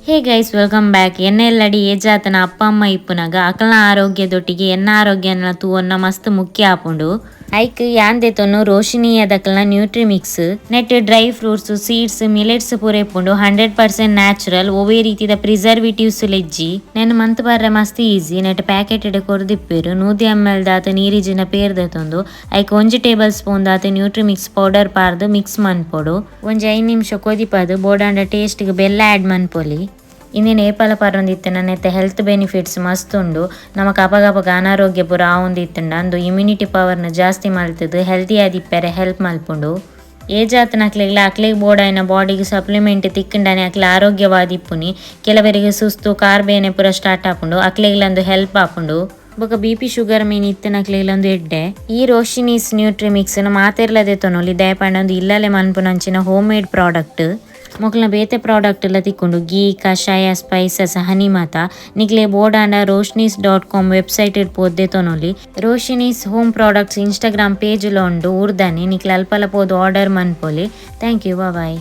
Hey guys, welcome back. ಎನ್ನ ಎಲ್ಲಡಿ ಏಜಾತನ ಅಪ್ಪ ಅಮ್ಮ ಇಪ್ಪುನಗ ಅಕಲ್ನ ಆರೋಗ್ಯದೊಟ್ಟಿಗೆ ಎನ್ನ ಆರೋಗ್ಯನ ತೂವೊನ್ನ ಮಸ್ತ್ ಮುಖ್ಯ ಆಪುಂಡು. ಐಕ್ ಯಾಂದೆತೊನ್ನು ರೋಶಿನಿಯದಕಲ್ನ ನ್ಯೂಟ್ರಿಮಿಕ್ಸ್ ನೆಟ್ ಡ್ರೈ ಫ್ರೂಟ್ಸ್, ಸೀಡ್ಸ್, ಮಿಲೆಟ್ಸ್ ಪೂರ ಇಪ್ಪುಂಡು. 100% ನ್ಯಾಚುರಲ್, ಒವ್ವೇ ರೀತಿದ ಪ್ರಿಸರ್ವೇಟಿವ್ಸ್ ಇಜ್ಜಿ. ನೆನ್ ಮಂತ್ ಬರ್ರೆ ಮಸ್ತ್ ಈಸಿ. ನೆಟ್ ಪ್ಯಾಕೆಟ್ ಕೊರ್ದಿಪ್ಪೆರ್. 100 ಎಮ್ ಎಲ್ ದಾತ್ ನೀರಿಜಿನ ಪೇರ್ ದೆತೊಂದು ಐಕ್ 1 table spoon ದಾತ್ nutrimix powder ಪಾರ್ದ್ mix ಮನ್ಪೊಡು. ಒಂಜಿ 5 ನಿಮಿಷ ಕೊದಿಪಾದ್ ಬೋಡಾಂಡ ಟೇಸ್ಟ್ ಗ್ ಬೆಲ್ಲ ಆಡ್ ಮನ್ಪೊಲಿ. ಇಂದೆನ್ ಏಪಲ ಪರೊಂದಿತ್ತಿನ ನೆತ್ತ ಹೆಲ್ತ್ ಬೆನಿಫಿಟ್ಸ್ ಮಸ್ತ್ ಉಂಡು. ನಮಕ್ ಅಪಗಪಗ ಅನಾರೋಗ್ಯ ಪೂರ ಆವೊಂದಿತ್ತುಂಡ ಅಂದು ಇಮ್ಯುನಿಟಿ ಪವರ್ ನ್ ಜಾಸ್ತಿ ಮಲ್ತುದು ಹೆಲ್ತಿ ಆದಿಪ್ಪೆರೆ ಹೆಲ್ಪ್ ಮಲ್ಪುಂಡು. ಏಜಾತನಕ್ಲೆಗ್ಲ ಅಕ್ಲೆಗ್ ಬೋಡಾಯಿನ ಬಾಡಿಗ್ ಸಪ್ಲಿಮೆಂಟ್ ತಿಕ್ಕುಂಡನೆ ಅಕ್ಲೆ ಆರೋಗ್ಯವಾದಿಪ್ಪುನಿ. ಕೆಲವರಿಗೆ ಸುಸ್ತು, ಕಾರ್ ಬೇನೆ ಪೂರ ಸ್ಟಾರ್ಟ್ ಆಪುಂಡು. ಅಕ್ಲೆಗ್ಲ ಅಂದು ಹೆಲ್ಪ್ ಆಪುಂಡು. ಬೊಕ ಬಿಪಿ, ಶುಗರ್ ಮೀನ್ ಇತ್ತಿನಕ್ಲೆಗ್ಲ ಉಂದು ಎಡ್ಡೆ. ಈ ರೋಶಿನೀಸ್ ನ್ಯೂಟ್ರಿಮಿಕ್ಸ್ ನ್ ಮಾತೆರ್ಲ ದೆತೊನೊಲಿ. ದಾಯೆ ಪಂಡ ಉಂದು ಇಲ್ಲಲೆ ಮನ್ಪುನಂಚಿನ ಹೋಮ್ ಮೇಡ್ ಪ್ರಾಡಕ್ಟ್. ಮೊಕಲ್ನ ಬೇತೆ ಪ್ರಾಡಕ್ಟ್ ಎಲ್ಲ ತಿಕ್ಕುಂಡು, ಗೀ, ಕಷಾಯ, ಸ್ಪೈಸಸ್, ಹನಿ ಮಾತ. ನಿಕ್ಲೆ ಬೋಡಾಂಡ ರೋಶ್ನೀಸ್.ಕಾಮ್ ವೆಬ್ಸೈಟ್ ಪೋದ್ ದೆತೊನೊಲಿ. Roshini's home products Instagram page ಲ ಉಂಡು ಉರ್ದನೆ. ನಿಕ್ಲೆ ಅಲ್ಪಲ ಪೋದು ಆರ್ಡರ್ ಮನ್ಪೊಲಿ. Thank you, bye.